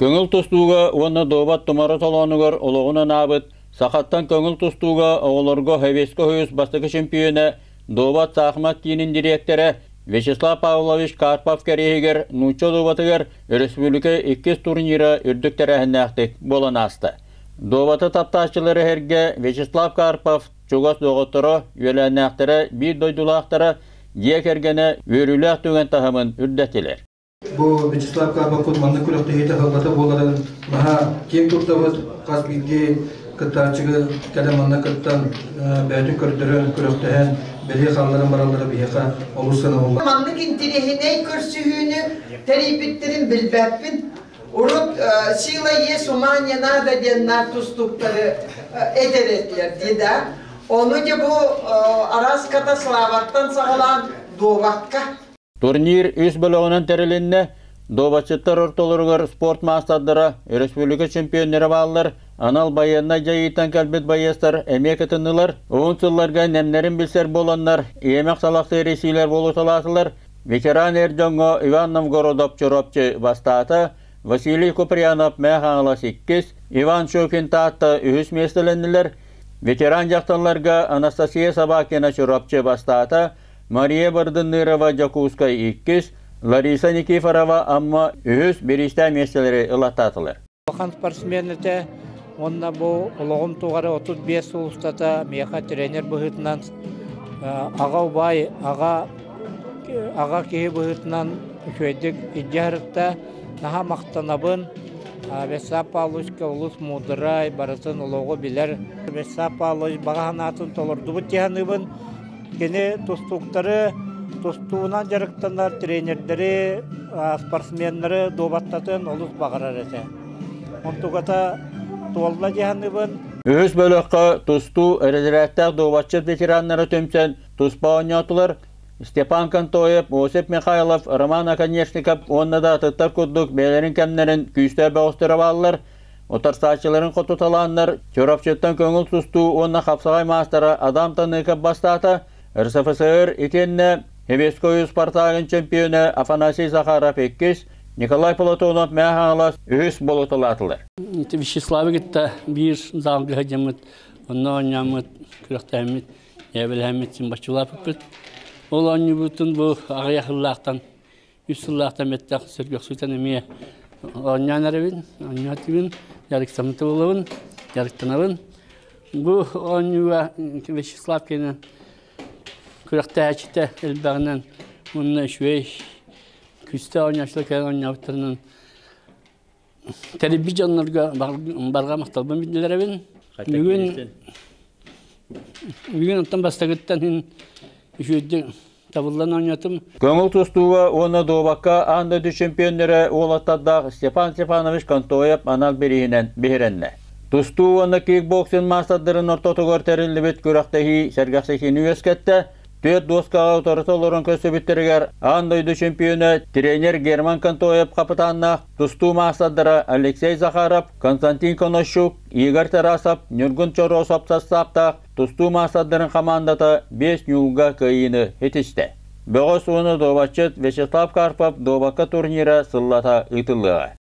Көҥүл тустууга уонна дуобат тумара толоонугар олоҕун анаабыт сахаттан көҥүл тустууга оҕолорго Сэбиэскэй Союз бастакы чөмпүйүөнэ, дуобат саахымат киинин дириэктэрэ Вячеслав Павлович Карпов кэриэһигэр нуучча дуобатыгар өрөспүүбүлүкэ иккис турнира үрдүк тэрээһиннээхтик буолан ааста. Дуобаты таптааччылары сэргэ Вячеслав Карпов чугас доҕотторо, үөлээннээхтэрэ, биир дойдулаахтара, дьиэ кэргэнэ үөрүүлээх түгэн таһымын үрдэттилэр. Бу Вячеслав Карповпут маннык күрэхтэһиитэ сыллата буоларын наһаа киэҥ туттабыт. Хас биирдии кыттааччыга кэлэн манна кыттан, бэйэтин көрдөрөн, күрэхтэһэн, бэлиэ хаалларан бараллара биһиэхэ олус сыаналанар. Маннык интириэһинэй көрсүһүүнү тэрийбиттэрин билбэппин. Урут «Сила есть, ума не надо» диэн наар тустууктары этэр этилэр дии да. Ону дьэ бу араас Славаттан саҕалаан дуобакка. Турнир үс бөлөҕүнэн тэрилиннэ. Дуобатчыттар ортолоругар спорт маастардара, өрөспүүбүлүкэ чемпионнара бааллар, анал байыаннай дьайыыттан кэлбит байыастар эмиэ кытыннылар. Уһун сылларга нэмнэрин билсэр буоланнар, иэмэх салахсы эрийсиилэр буолуталаатылар. Ветеран эр дьоҥҥо Иван Новгородов Чурапчы бастаата, Василий Куприянов Мэҥэ Хаҥалас иккис, Иван Щукин Таатта үһүс миэстэлэннилэр. Ветеран дьахталларга Анастасия Собакина Чурапчы бастаата, Мария Бардыннырова Дьокуускай иккис, Лариса Никифорова Амма үһүс бириистээх миэстэлэри ылаттаатылар. Улахан спортсмен этэ уонна бу олоҕум тухары 35 сыл устата миэхэ тренер быһыытынан аҕа убай, аҕа аҕа киһи быһыытынан үчүгэйдик илдьэ сырытта. Наһаа махтанабын. Вячеслав Павловичка олус муударай, барытын олоҕу билэр. Вячеслав Павлович баҕа санаатын толордубут дии саныыбын. Кини тустууктары, тустуунан дьарыктанар тренердэри, спортсменнары дуобаттатын олус баҕарар этэ. Онтуката туолла дии саныыбын. Үһүс бөлөххө тустуу эрэзэрээттээх дуобатчыт ветераннара түмсэн туспа оонньоотулар. Степан Контоев, Осип Михайлов, Роман Оконешников уонна да атыттар курдук бэйэлэрин кэмнэрин күүстээх бөҕөстөрө бааллар. Утарсааччыларын хотуталааннар Чурапчыттан көҥүл тустуу уонна хапсаҕай маастара Адам Таныков бастаата, РСФСР итиэннэ Хебескою Спартагын чемпиона Афанасий Захаров иккис, Николай Платонов Мэҥэ Хаҥалас үһүс буолуталаатылар. Вячеславы кытта биир залга сылдьаммыт, онно оонньооммут, күрэхтэһэммит, эбэлэһэммит симбаччылааппыт. Ол оонньуубутун бу аҕыйах сыллаахтан үс сыллаахтан бэттэх сөргөхсүтэн эмиэ оонньоон эрэбин, оонньоотубун, дьарыктаммыт буолабын, дьарыктанабын. Бу оонньууга Вячеслав кэнэн күрэхтэһээччитэ элбэҕинэн уонна үчүгэй күүстээх оонньооччулар кэлэн оонньообуттарынан тэрийбит дьоннорго барҕа махталбын биллэрэбин. Бүгүн бүгүн оттон бастакыттан үчүгэйдик табыллан оонньоотум. Көҥүл тустууга уонна дуобакка аан дойду чемпионнара уолаттардаах Степан Степанович Контоев анал бирииһинэн биһирэннэ. Тустуу уонна кикбоксинг маастардарын ортотугар тэриллибит күрэхтэһии сэргэхситиини үөскэттэ. Түөрт дуоскаҕа утарыта олорон көрсүбүттэригэр аан дойду чемпиона тренер Герман Контоев хапытааннаах тустуу маастардара Алексей Захаров, Константин Конощук, Игорь Тарасов, Ньургун Чоросов састааптаах тустуу маастардарын хамаандата биэс ньуулга кыайыыны ситистэ. Бөҕөс уонна дуобатчыт Вячеслав Карпов дуобакка турнира сыллата ыытыллыаҕа.